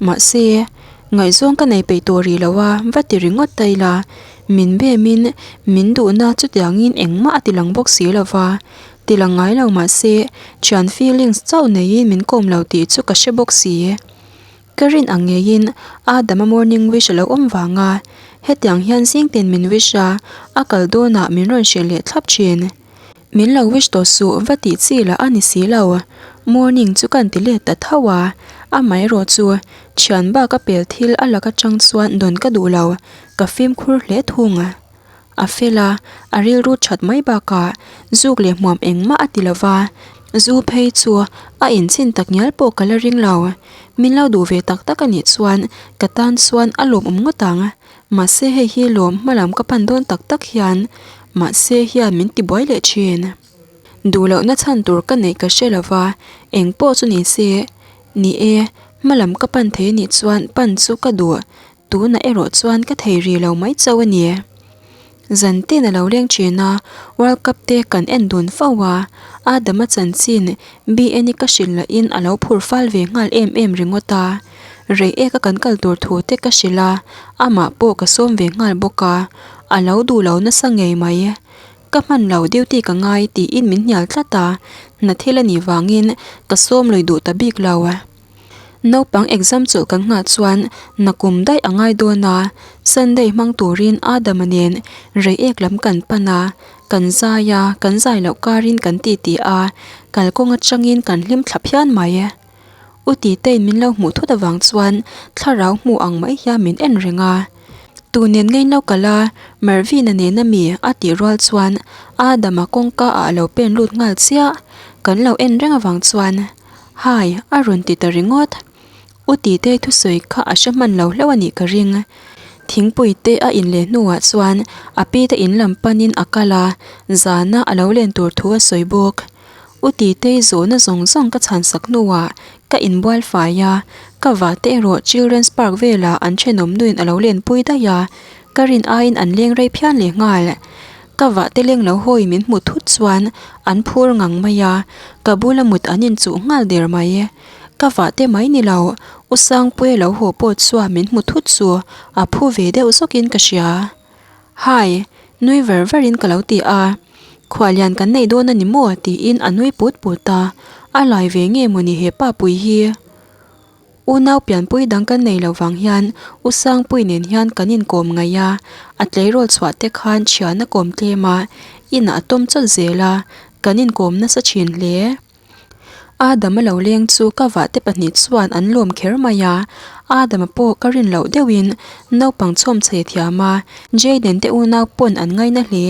Mahse, Ngaihzawng ka nei peih tawh rih lo a, va ti ringawt ta ila, min bemin min duhna chutiangin engmah a ti lang bawk si lo va, ti lang ngai lo mah se thian feelings chauh neiin min kawm lo tih chu ka hre bawk si. Ka rin ang ngeiin Adam-a morning wish a lo awm vang a, hetiang hian zingtin min wish a, a kal dawnah min rawn hrilh leh thlap thin. Min lo wish tawh suh va tih chi lah a ni si lo. Morning chu kan ti let ta tho a, amaherawh chu thian bak a pel thil a lak atang chuan dawn ka duh lo, ka fimkhur hle thung. A fel a, a rilru that mai bakah zuk leh hmuam engmah a ti lo va, zu phei chu a inchhin tak ngial pawh ka la ring lo. Min lo duh ve tak tak a nih chuan ka tan chuan a lawmawm ngawt ang. Mahse hei hi lawm hmalam ka pan dawn tak tak hian mahse hian min ti buai leh thin. Duh lohna chhan tur ka neih ka hre lo va, eng pawh chu ni se, ni e, hmalam ka pan thei anih chuan pan chu ka duh, tunah erawh chuan ka thei ri lo mai chauh a ni. Zan tin a lo leng thin a, World Cup te kan en dun fo a, Adama chanchin BN-i ka hrilh lahin a lo phur fal ve nghal em em ringawt a. Rei eka kan kal tur thu te ka hrilh a, amah pawh ka sawm ve nghal bawk a, a lo duh lo nasa ngei mai. Ka hman lo duty ka ngai tiin min hnial tlat a, hna thil a nih vangin ka sawm lui duh ta bik lo. Naupang exam chawlh kan nghah chuan nakum daih a ngai dawn a, Sunday hmang turin Adama nen Reiek lam kan pan a, kan zai a, kan zai loh karin kan titi a, kalkawng atangin kan hlim thla phian mai. U Titein min lo hmuh thut avang chuan thlarau hmuh ang mai hian min en reng a. Tu nen ngei lo kal a, Mervina nena mi a tih rual chuan Adama kawngka ah a lo pen lut nghal chiah, kan lo en reng avang chuan Hi, a rawn ti ta ringawt. U Titei thusawi kha a hre hman lo hlauh a nih ka ring. Thingpui te a in leh hnuah chuan a pi te in lam panin a kal a, zana a lo len tur thu a sawi bawk. U Titei zawhna zawng zawng ka chhan sak hnuah ka inbual fai a, ka vah te erawh Children's Park velah an thenawm nuin a lo lenpui daih a, ka rin aiin an leng rei phian leh nghal. Ka vah te leng lo hawi min hmu thut chuan an phur ngang mai a, ka bula mut an inchuh nghal der mai. Ka vah te mai ni lo, U Sangpuia lo haw pawh chuan min hmu thut chu a phu ve deuh zawkin ka hria. Hi, nui ver verin ka lo ti a, Khuallian kan nei dawn a ni maw? tiin a nui put put a, a lai ve nge mawni he pa pui hi? Unau pianpui dang kan nei lo vang hian U Sangpui nen hian kan inkawm ngaih a, a tleirawl chhuah te khan thian a kawm tlem a, inah a tawm chawt zel a, kan inkawm nasa thin hle. Adama lo leng chu ka vah te pahnih chuan an lawm kher mai a, Adama pawh ka rin loh deuhin naupang chhawm chhe thiam a, Jayden te unau pawn an ngaina hle.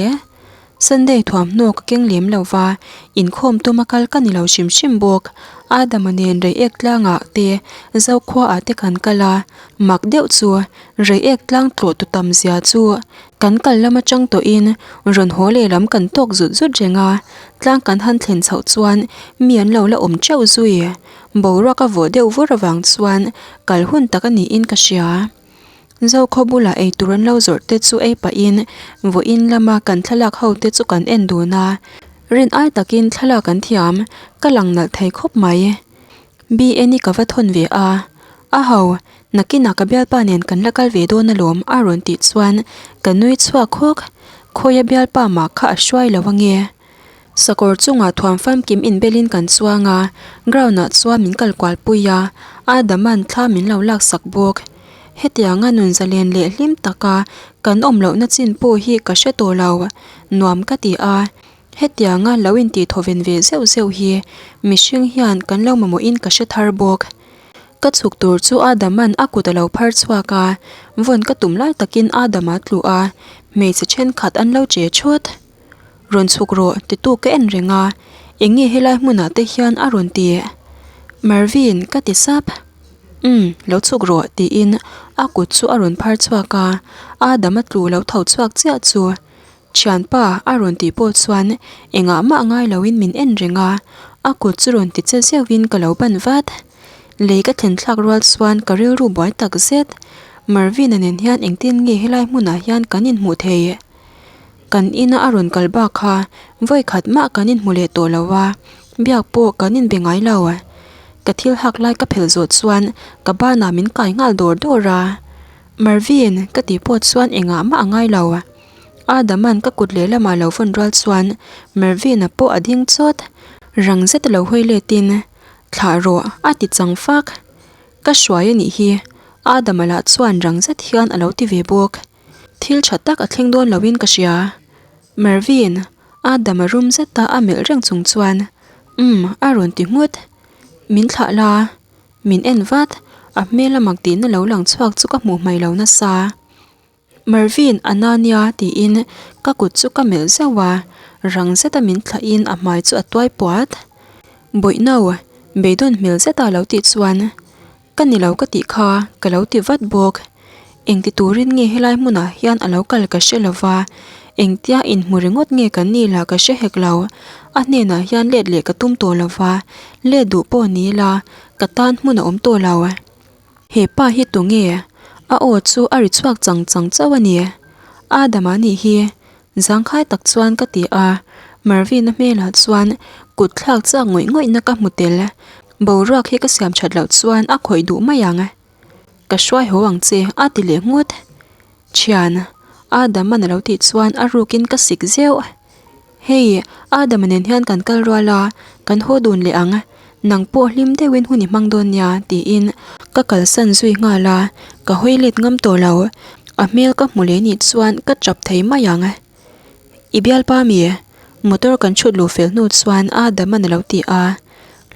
Sunday thuamhnaw ka keng lem lo va, inkhawm tuma kal ka ni lo hrim hrim bawk. Adama nen Reiek tlangah te Zokhuaah te kan kal a, mak deuh chu Reiek tlang tlawh tu tam zia chu kan kal lam atang tawhin rawn haw leh lam kan tawk zut zut reng a, tlang kan han thlen chhoh chuan mi an lo la awm teuh zui. Boruak a vawh deuh vur avang chuan kal hun tak a niin ka hria. Zokhaw bulah eitur an lo zawrh te chu ei pahin vawiin lama kan thlalak ho te chu kan en dun a, rin ai takin thlalak an thiam, ka lang nalh thei khawp mai. BN-i ka va thawn ve a, A ho, nakinah ka bialpa nen kan la kal ve dawn alawm a rawn tih chuan ka nui chhuak hawk, Khawia bialpa mah kha a hruai lo ange. Sakawr chungah thuam famkim inbelin kan chuang a, ground ah chuan min kal kual pui a, Adama'n thla min lo laksak bawk. Hetianga nun zalen leh hlim taka kan awm lohna chin pawh hi ka hre tawh lo, nuam ka ti a. Hetianga lo intih thawven ve zeuh zeuh hi mihring hian kan lo mamawhin ka hre thar bawk. Ka chhuk tur chu Adama'n a kut a lo phar chhuak a, vawn ka tum lai takin Adama a tlu a, hmeichhe thenkhat an lo che thut. Rawn chhuk rawh titu ka en reng a, eng nge helai hmunah te hian a rawn ti? Marvin ka ti sap. Umm, lo chhuk rawh tiin a kut chu a rawn phar chhuak a, Adam a tlu lo tho chhuak chiah chu Thianpa a rawn tih pawh chuan engah mah ngai loin min en reng a, a kut chu rawn ti che zeuhin ka lo ban vat. Lei ka thlen thlak rual chuan ka rilru buai tak zet. Marvin-a nen hian engtin nge helai hmunah hian kan inhmuh thei? Kan ina a rawn kal bak kha vawi khat mah kan inhmu leh tawh lo a, biak pawh kan inbe ngai lo. Ka thil hak lai ka phel zawh chuan ka banah min kai nghal dawr dawr a. Marvin, ka tih pawh chuan engah mah a ngai lo. Adama'n ka kut lehlamah lo vawn rual chuan Marvin-a pawh a ding chawt. Rang zet a lo hawi letin, Thlah rawh, a ti chang fak. Ka hruai a nih hi, Adama lah chuan rang zet hian a lo ti ve bawk. Thil tha tak a thleng dawn loin ka hria. Marvin, Adama rum zeta a melh reng chung chuan, Umm, a rawn ti nghut. Min thlah la, min en vat, a hmel a mak tihna lo lang chhuak chu ka hmuh hmai lo nasa. Marvin, a na nia tiin ka kut chu ka melh zeuh a, rang zeta min thlahin a hmai chu a tuai puat. Bawihno, beidawn hmel zeta lo tih chuan Ka ni lo ka tih kha ka lo ti vat bawk. Engti turin nge helai hmunah hian a lo kal ka hre lo va, engtia inhmu ringawt nge kan nih lah ka hre hek lo. A hnenah hian let leh ka tum tawh lo va, let duh pawh ni ila ka tan hmun a awm tawh lo. He pa hi tunge? A aw chu a ri chhuak chang chang chauh a ni. Adama nih hi Zangkhai tak chuan ka ti a, Marvin-a hmelah chuan kut thlak chak ngawih ngawihna ka hmu tel. Boruak hi ka siam that loh chuan a khawih duh mai ang. Ka hruai haw ang che a ti leh nghut. Thian, Adam-a'n a lo tih chuan a rukin ka sik zeuh. Hei, Adam-a nen hian kan kal rual a, kan haw dun leh ang. Nang pawh hlim deuhin hun i hmang dawn nia tiin ka kalsan zui nghal a, ka hawi let ngam tawh lo. A hmel ka hmu leh nih chuan ka tap thei mai ang. I bialpa mi? Motor kan chhut luh fel hnu chuan Adam-a'n a lo ti a.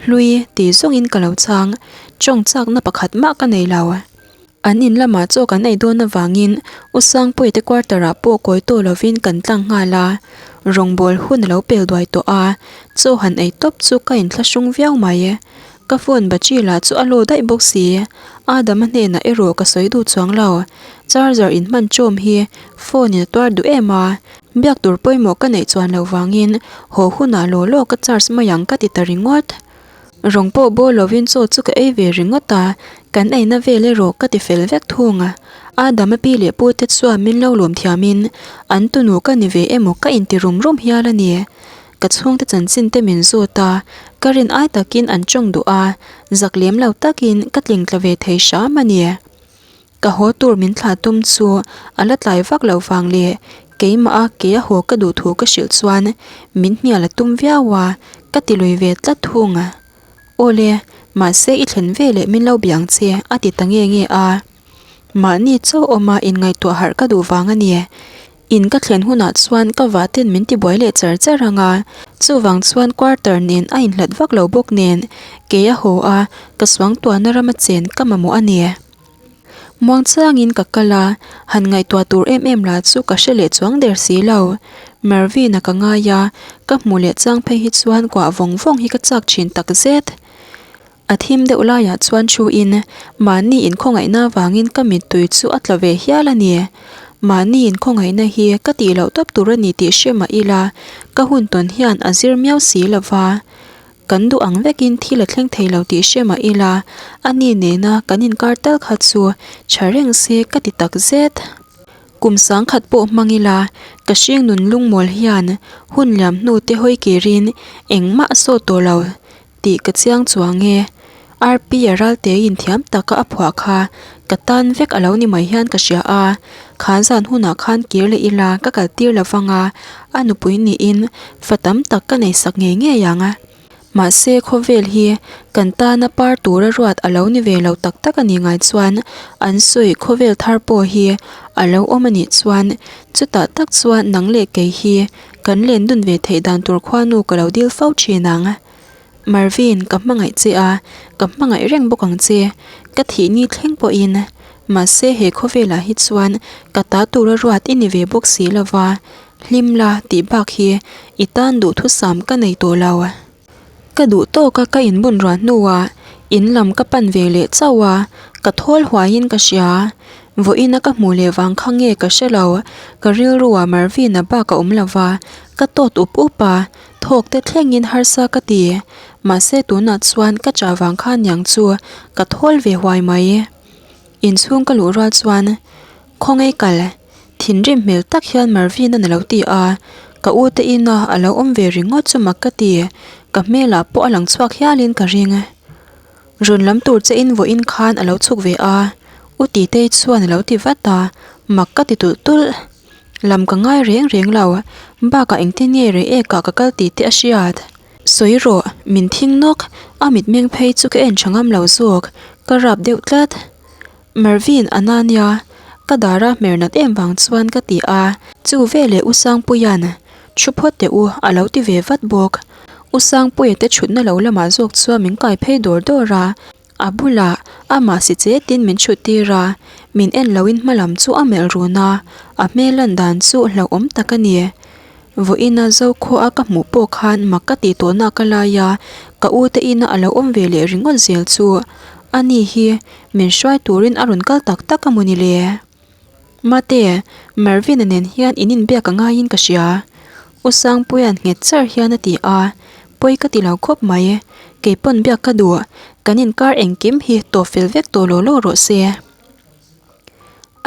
Hlui ti zawngin ka lo chhang, tawng chakna pakhat mah ka nei lo. An in lamah chaw kan ei dawn avangin U Sangpuiate quarter ah pawh kawi tawh lovin kan tlang nghal a, rawngbawl hun a lo pel duai tawh a, chaw han ei tawp chu ka inthlahrung viau mai. Ka phone battery lah chu a low daih bawk si, Adama hnenah erawh ka sawi duh chuang lo, charger in hman chawm hi phone in a tuar duh em a, biak tur pawimawh ka neih chuan loh vangin haw hunah law law ka charge mai ang ka ti ta ringawt. Rawng pawh bawl lovin chaw chu ka ei ve ringawt a, kan eina vel erawh ka ti fel vek thung a. Adama pi leh pu te chuan min lo lawm thiamin an tunu ka ni ve emaw ka inti rum rum hial a ni. Ka chhungte chanchin te min zawt a, ka rin ai takin an tawng duh a, zak lem lo takin ka tling tla ve thei hram a ni. Ka haw tur min thlah tum chu a la tlai vak loh vang leh keimah a ke a haw ka duh thu ka hrilh chuan min hnial a tum viau a, ka ti lui ve tlat thung a. Awle, mahse i thlen ve leh min lo bia ang che a ti ta nge nge a. Mahni chauh awma inngaihtuah harh ka duh vang a ni. In ka thlen hunah chuan ka vahten min tibuai leh char char ang a, chuvang chuan quarter nen a inhlat vak lo bawk nen kei a haw a, ka suangtuahna rama chen ka mamawh a ni. Muangchangin ka kal a, han ngaihtuah tur em em lah chu ka hre leh chuang der si lo. Mervin-a ka ngai a, ka hmuh leh chang phei hi chuan kuah vawng vawng hi ka chak thin takzet. A thim deuh laiah chuan thuin mahni inkhawngaihna avangin ka mittui chu a tla ve hial a ni. Mahni inkhawngaihna hi ka tih loh tawp tur a ni tih hre mah ila, ka hun tawn hian a zir miau si lo va. Kan duh ang vekin thil a thleng thei lo tih hre mah ila, a ni nena kan inkar tal kha chu tha reng se ka ti tak zet. Kum sangkhat pawh hmang ila, ka hring nun lungmawl hian hun liam hnu te hawi kirin engmah a sawt tawh lo. Tih ka chiang chuang e. RP a ralteiin thiam taka a phuah kha ka tan vek a lo ni mai hian ka hria a. Kha zan hunah khan kir leh ila ka kal tir lo vang a, a nupui niin fa tam tak ka nei sak ngei ngei ang. Mahse khawvel hi kan tana par tura ruat a lo ni ve lo tak tak a nih ngai chuan an sawi khawvel thar pawh hi a lo awm a nih chuan chutah tak chuan nang leh kei hi Kan len dun ve theih dan tur khuanu ka lo dil fo thin ang. Marvin, ka hmangaih che a, ka hmangaih reng bawk ang che. Ka thih ni thleng pawhin. Mahse he khawvelah hi chuan ka ta tura ruat i ni ve bawk si lova, hlim la tih bak hi i tan duhthusam ka nei tawh lo. Ka duh tawk a ka inbun ruah hnuah in lam ka pan ve leh chauh a, ka thawl huaiin ka hria. Vawiin a ka hmuh leh vang kha nge ka hre lo, ka rilruah Marvin-a bak a awm lo va, ka tawt up up a, thawk te thlengin harsa ka ti. Mahse tunah chuan ka chah vang kha niang chu ka thawl ve huai mai. Inchhung ka luh rual chuan Khawngaih kal, thinrim hmel tak hian Marvin-a'n a lo ti a, ka u te ina a lo awm ve ringawt chu mak ka ti, ka hmelah pawh a lang chhuak hialin ka ring. Rawn lam tur che in vawiin khan a lo chhuk ve a, U Titei chuan a lo ti vat a, mak ka ti tulh tulh. Lam ka ngai reng reng lo, bakah engtin nge rei ekah ka kal tih te a hriat. Sawi rawh, min thing nawk, a mitmeng phei chu ka en tha ngam lo zawk, ka rap deuh tlat. Mervin a na nia, ka dara hmer nat em vang chuan ka ti a, chu veleh U Sangpuia'n thu phawt teh u a lo ti ve vat bawk. U Sangpuia te thutna lo lamah zawk chuan min kai phei dawr dawr a, a bulah amah si chetin min thut tir a, min en loin hma lam chu a melh run a, a hmel lan dan chu hlauhawm tak a ni. Vawiina Zokhua ka hmuh pawh khan mak ka tih tawhna ka lai a, ka u te ina a lo awm ve leh ringawt zel chu ani hi min hruai turin a rawn kal tak tak a maw ni le? Mate, Mervin-a nen hian in inbiak a ngaiin ka hria. U Sangpuia'n nghet char hian a ti a, pawi ka ti lo khawp mai. Kei pawn biak ka duh, kan inkar engkim hi tawp fel vek tawh law law rawh se.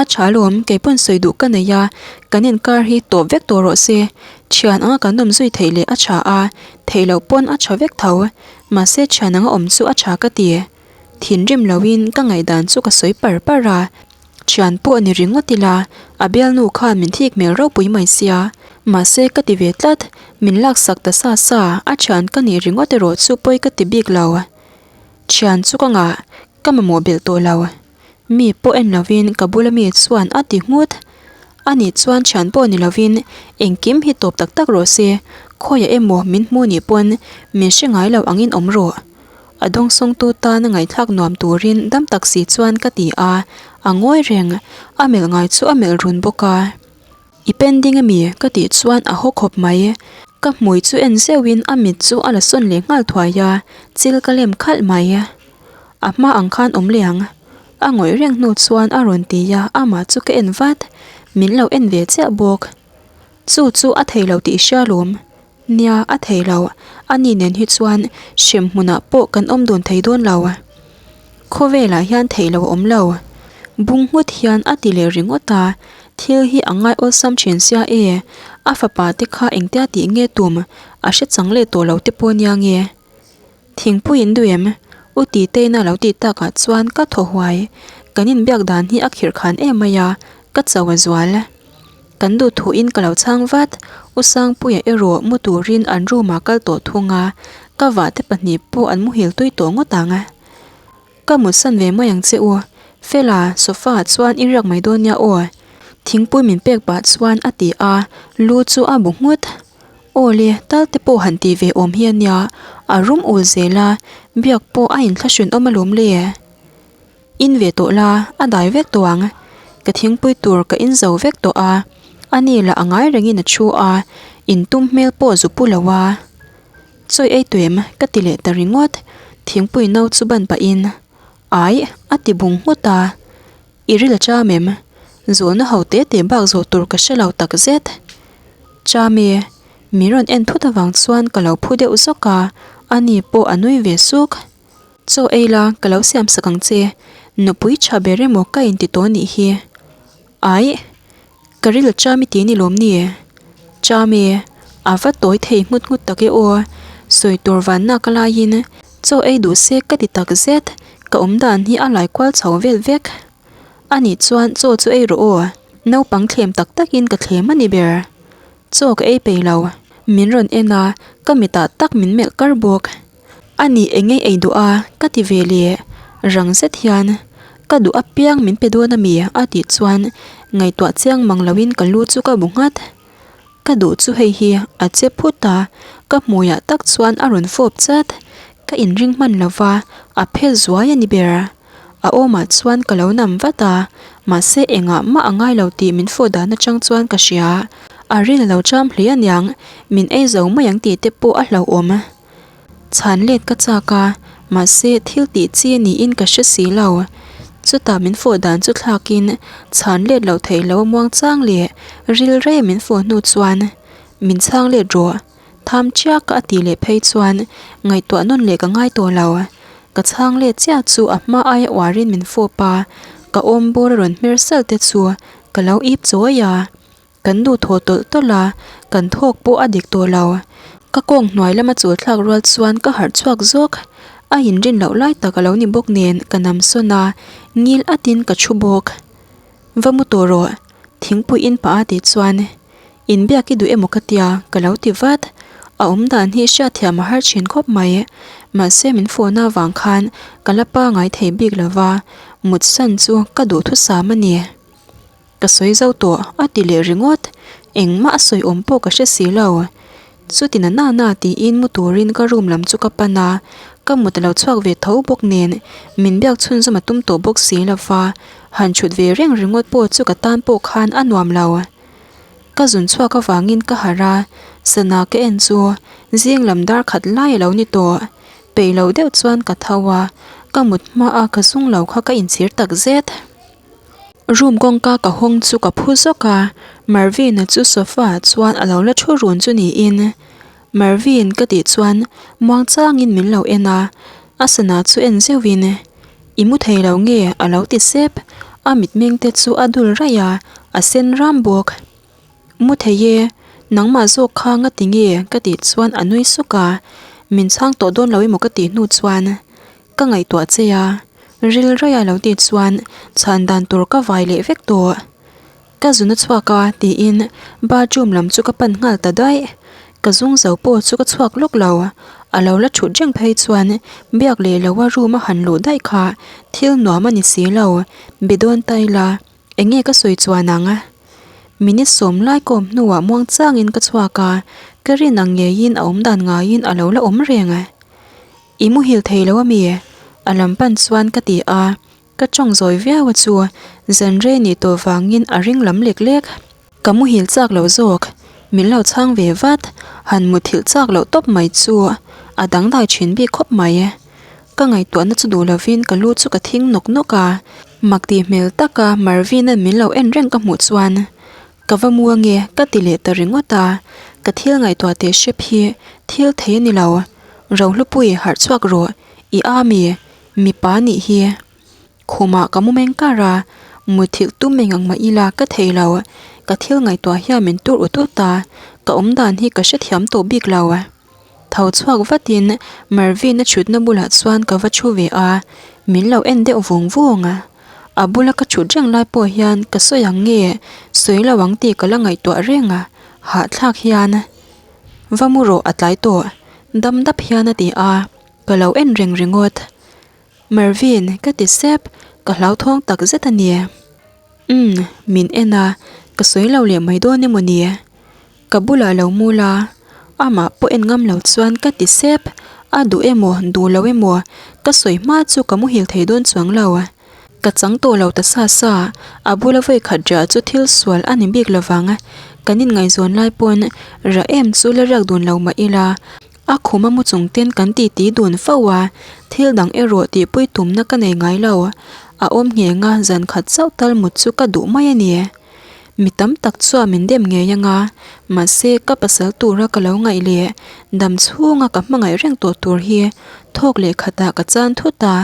A tha alawm, kei pawn sawi duh ka nei a, kan inkar hi tawp vek tawh rawh se. Thian anga kan awm zui theih leh a tha a, theih loh pawn a tha vek tho. Mahse thian anga awm chu a tha ka ti. Thinrim loin ka ngaihdan chu ka sawi par par a, thian pawh ni ringawt ila, a bialnu khan min thik hmel ropui mai sia. Mahse ka ti ve tlat, min laksak ta sa sa, a thian ka nih ringawt erawh chu pawi ka ti bik lo. Thian chu ka ngah, ka mamawh belh tawh lo. Mi pawh en lovin ka bula mi chuan a ti nghut. Ani chuan thian pawh ni lovin engkim hi tawp tak tak rawh se, khawiah emaw min hmu nih pawn min hre ngai lo angin awm rawh. A dawngsawngtu tana ngaihthlak nuam turin dam tak si chuan ka ti a, a ngawi reng, a melh ngai chu a melh run bawk a. I pending ami? Ka tih chuan a haw khawp mai. Ka hmui chu en zeuhin a mit chu a la sawn leh nghal thuai a, chil ka lem khalh mai. A hma ang khan awm leh ang. A ngawih reng hnu chuan a rawn ti a, amah chu ka en vat. Min lo en ve chiah bawk. Chu chu a thei lo tih i hria lawm. Nia, a thei lo. Ani nen hi chuan hrem hmunah pawh kan awm dun thei dawn lo. Khawvelah hian theih lo a awm lo. Bung nghut hian a ti leh ringawt a, thil hi a ngai awlsam thin sia e, a fapa te kha engtia tih nge tum a hre chang leh tawh lo te pawh nia nge. Thingpui in duh em? U Titeina lo tih takah chuan ka thaw huai. Kan inbiak dan hi a khirh khan em mai a, ka cho a zual. Kan duh thuin ka lo chhang vat. U Sangpuia erawh mu turin an room ah kal tawh thung a, ka vahte pahnih pawh an muhil tui tawh ngawt ang. Ka mutsan ve mai ang che u. Fela, sofa ah chuan i riak mai dawn nia aw. Thingpui min pek pah chuan a ti a, lu chu a bu nghut. Aw le, tal te pawh han tih ve awm hi a nia, a rum ul zel a, biak pawh a inthlahrun awm alawm le. In ve tawh la, a dai vek tawh ang. Ka thingpui tur ka in zo vek tawh a, a ni lah a ngai rengin a thu a, in tum hmel pawh zu pu lo a. Chawi ei tuem ka ti leh ta ringawt, thingpui no chu ban pahin, Aih, a ti bung nghut a. I ril a cham em? Zawhna ho te te bak zawh tur ka hre lo tak zet. Cham e, min rawn en thut avang chuan ka lo phu deuh zawk a, ani pawh a nui ve suk. Chaw ei la, ka lo siam sak ang che. Nupui tha ber emaw ka inti tawh nih hi. Aih, ka ril a cham i ti ni lawm ni? Cham e, a va tawi thei nghut nghut tak e aw. Sawi tur vanna ka laiin chaw ei duh se ka ti tak zet, ka awm dan hi a lai kual chho vel vek. Anih chuan chaw chu ei rawh aw, naupang thlem tak takin ka thlem a ni ber. Chaw ka ei peih lo, min rawn en a, ka mitah tak min melh kar bawk. A ni eng ei ei duh a, ka ti ve leh. Rang zet hian, Ka duh apiang min pe dawn ami? a tih chuan ngaihtuah chiang mang loin ka lu chu ka bu nghat. Ka duh chu hei hi a che phut a, ka hmuiah tak chuan a rawn fawp chat. Ka inring hman lo va, a phe zuai a ni ber. A awmah chuan ka lo nam vat a, mahse engah mah a ngai lo tih min fawh dan atang chuan ka hria. A ril a lo cham hle aniang, min ei zo mai ang tih te pawh a hlauhawm. Chhan let ka chak a, mahse thil tih chi niin ka hre si lo. Chutah min fawh dan chu thlakin chhan let loh theih lo a muang chang leh ril rei min fawh hnu chuan min chhang let rawh. Tham chiak a tih leh phei chuan ngaihtuah nawn leh ka ngai tawh lo. Ka chhang let chiah chu a hma aia uarin min fawp a, ka awm bawr a rawn hmer sal te chu ka lo ip chawi a. Kan duh thaw tawlh tawlh a, kan thawk pawh a dik tawh lo. Ka kawng hnuai lama chul thlak rual chuan ka harh chhuak zawk. A inrin loh lai tak a lo ni bawk nen ka nam sawn a, ngil atin ka thu bawk. Va mu tawh rawh, thingpui in pah a tih chuan inbiak i duh emaw ka tia ka lo ti vat. A awm dan hi hriatthiam a har thin khawp mai. Mahse min fawhna avang khan ka la pangai thei bik lo va, mut san chu ka duhthusam a ni. Ka sawi zo tawh a ti leh ringawt, engmah a sawi awm pawh ka hre si lo. Chuti na na na tiin mu turin ka room lam chu ka pan a, ka mut a lo chhuak ve tho bawk nen min biak chhunzawm a tum tawh bawk si lo va, han chhut ve reng ringawt pawh chu ka tan pawh khan a nuam lo. Ka zun chhuak avangin ka harh a, sana ka en chu zing lam dar khat lai a lo ni tawh. Peih lo deuh chuan ka tho a, ka mut hma a ka zung lo kha ka inchhir tak zet. Room kawngka ka hawng chu ka phu zawk a, Marvin-a chu sofa ah chuan a lo la thu run chu niin. Marvin ka tih chuan muang changin min lo en a, a sana chu en zeuhin, I mu thei lo nge? a lo ti sep, a mitmeng te chu a dul raih a, a sen ram bawk. Mu thei e, nangmah zawk kha nga ti nge? ka tih chuan a nui suk a, min chhang tawh dawn lo emaw ka tih hnu chuan ka ngaihtuah che a, ril raih a lo tih chuan chhan dan tur ka vai leh vek tawh. Ka zun a chhuak a tiin bathroom lam chu ka pan nghal ta daih, ka zung zo pawh chu ka chhuak lawk lo, a lo la thut reng phei chuan biak leh loa room a han luh daih kha thil nuam a ni si lo, be dawn ta ila. Eng nge ka sawi chuan ang? Minute sawm lai kawm hnuah muang changin ka chhuak a, ka rin ang ngeiin a awm dan ngaiin a lo la awm reng. I muhil thei lo ami? A lam pan chuan ka ti a, ka tawng zawi viau a chu zan rei nih tawh vangin a ring lam lek lek. Ka muhil chak lo zawk, min lo chhang ve vat, han muthilh chak loh tawp mai chu a dangdai thin bik khawp mai. Ka ngaihtuahna chu duh lovin ka lu chu ka thing nawk nawk a, mak tih hmel taka Marvin-a'n min lo en reng ka hmuh chuan ka va mu ange ka ti leh ta ringawt a, ka thil ngaihtuah teh hrep hi thil thei a ni lo, Rohlupui harh chhuak rawh, i a mi, mipa nih hi. Khumah ka mu meng kar a, muthilh tum eng ang mah ila ka thei lo, ka thil ngaihtuah hian min tur ut ut a, ka awmdan hi ka hrethiam tawh bik lo. Tho chhuak vatin Marvin-a chhutna bulah chuan ka va thu ve a, min lo en deuh vung vung. A bula ka chhut reng lai pawh hian ka sawi ang nge, sawi lo ang tih ka la ngaihtuah reng a, hahthlak hian va mu rawh a tlai tawh, dam dap hian a ti a, ka lo en reng ringawt. Marvin, ka ti sep, ka hlauthawng tak zet a ni. Umm, min en a, ka sawi lo leh mai dawn emaw ni? Ka bulah lo mu la, amah pawh en ngam lo chuan ka ti sep, a duh emaw duh lo emaw ka sawi hma chu ka muhil thei dawn chuang lo. Ka chang tawh lo ta sa sa, a bula vawi khat riah chu thil sual a ni bik lovang, kan inngaihzawn lai pawn rah em chu la riak dun lo mah ila, a khum a mu chung ten kan titi dun fo a, thil dang erawh tihpui tumna ka nei ngai lo, a awm ngheng a zan khat chauh tal mut chu ka duh mai a ni. Mi tam tak chuan min dem ngei anga, mahse ka pasal tura ka lo ngaih leh dam chhunga ka hmangaih reng tawh tur hi thawk leh khatah ka chan thut a,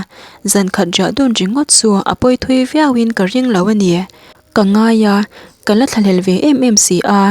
zan khat riah dun ringawt chu a pawi thui viauin ka ring lo a ni. Ka ngai a, ka la thlahlel ve em em si a.